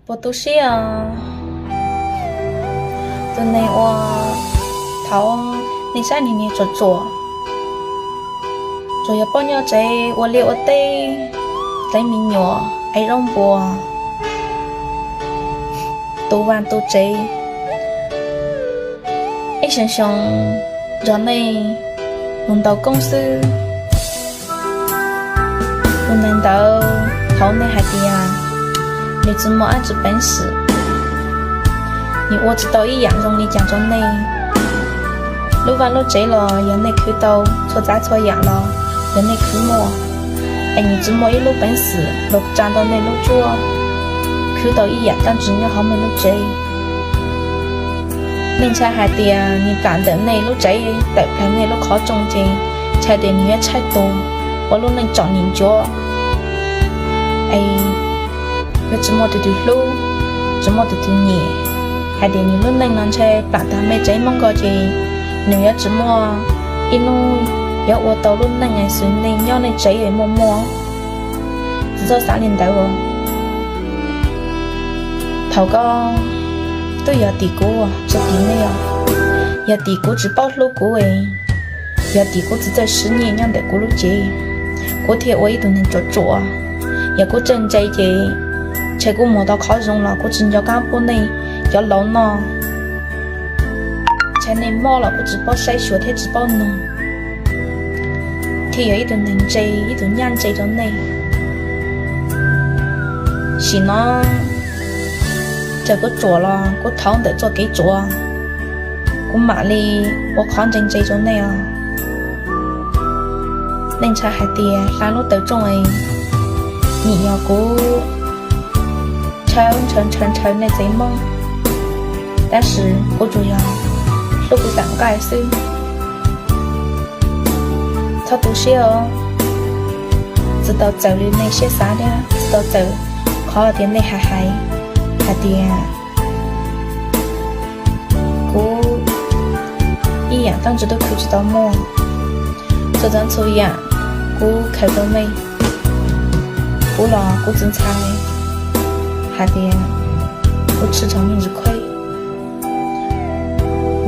Puas tu siab os, tus neeg uas thaud nej saib niag niag tsuam tsuam, tsuas yog poj nyob tsev ua liaj ua teb, teev me nyuam, ev zaub npua, tu vaj tu tsev. Ib xyoo xyoo nrog nej mus ntaus koob xwb. Tus neeg ntawd thaud nej hais tias nws tsis muaj dab tsi peev xwm, nws ua tsis tau ib yam zoo li cas rau nej. Lub vaj lub tsev los yog nej khwv tau, txhua tsav txhua yam los yog nej khwv muaj, es nws tsis muaj ib lub peev xwm los tsa ntau nej lub cuab, khwv tau ib yam dab tsi nyob hauv nej lub tsev. Nej ntshai hais tias nws plam ntawm nej lub tsev, tawm plaws nej lub qhov rooj ces ntshai tias nws yuav tshaib tuag, ua lub neej txom nyem ntsuav, es yuav tsis muaj tus twg hlub, tsis muaj tus twg nyiam, hais tias nws lub neej no ntshai plam tag me tsev Hmoob ko ces nws yuav tsis muaj ib hnub yuav ua tau lub neej xws nej nyob nej tsev muaj muaj. Tsis txhob xav li ntawd. Thaum ko twb yog tim kuv tsis tim nej os, yog tim kuv tsis paub hlub kuv, yog tim kuv tsis txawj siv nyiaj nyob ntawm kuv lub cev, kuv thiaj ua ib tug neeg tsuam tsuam. Yog kuv txawj ntse ces ntshe kuv mus tau qhov zoo los kuv tsis nco qab pub nej cov laus noj. Ntshe nej mob los kuv tsis paub saib xyuas thiab tsis paub nug, thiaj yog ib tug neeg ntse, ib tug nyab ntse rau nej. Sim no txawm kuv tsuam los kuv thov ntawm txoj kev tsuav, kuv mam li ua qhov ntse ntse rau nej os. Nej ntshai hais tias hla lub taw rooj es nim no kuv ntshaw ntshaw ntshaw ntshaw nej tsev Hmoob, tab sis kuv tsuas yog hlub kuv tam nqaij xwb. Txhob tu siab os, tsis tau txawm li nej siab xav thiab tsis tau txawm qhov tias nej hais hais hais tias kuv ib yam dab tsi twb khwv tsis tau muaj. Txhua txhua yam kuv khaws rau nej, kuv los kuv tsis ntshai hais tias kuv tsis tau me ntsis khuej.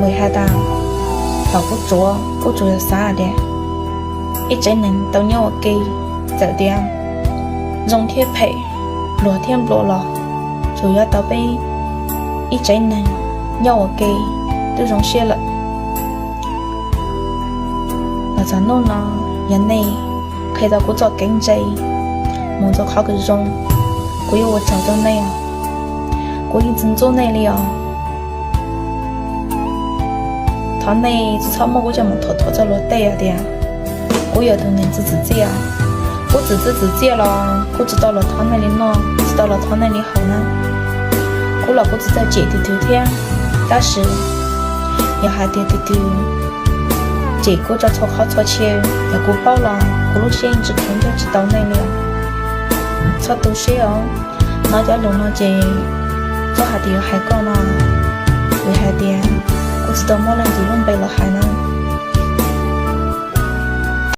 Vim hais tias thaum kuv tsuav kuv tsuas yog xav tias ib tsev neeg tau nyob ua ke, txawm tias zoo thiab phem, pluag thiab nplua los tsuas yuav tau peb ib tsev neeg nyob ua ke twb zoo siab lawm. Los txog hnub no, yog nej qhia tau kuv txoj kev ntse mus txog qhov kws zoo, kuv yuav ua tsaug rau nej os. Kuv yeej tsis ntxub nej li os. Thov nej tsis txhob muab kuv coj mus thuam thuam txoj luag tej hais tias kuv yog tus neeg tsis txim txiaj. Kuv tsis txim txiaj los kuv tsis tau los thov nej li noj, tsis tau los thov nej li haus na. Kuv los kuv tsis txawj cem tus twg thiab, tab sis yog hais tias tus twg cem kuv rau txhua qhov txhua chaw, yog kuv paub los kuv lub siab yeej tsis kheev nrog tsis tau nej li. Txhob tu siab os. Hnov cov lus no ces txhob hais tias yuav hais koj no, vim hais tias kuv tsis tau muab leej twg lub npe los hais na.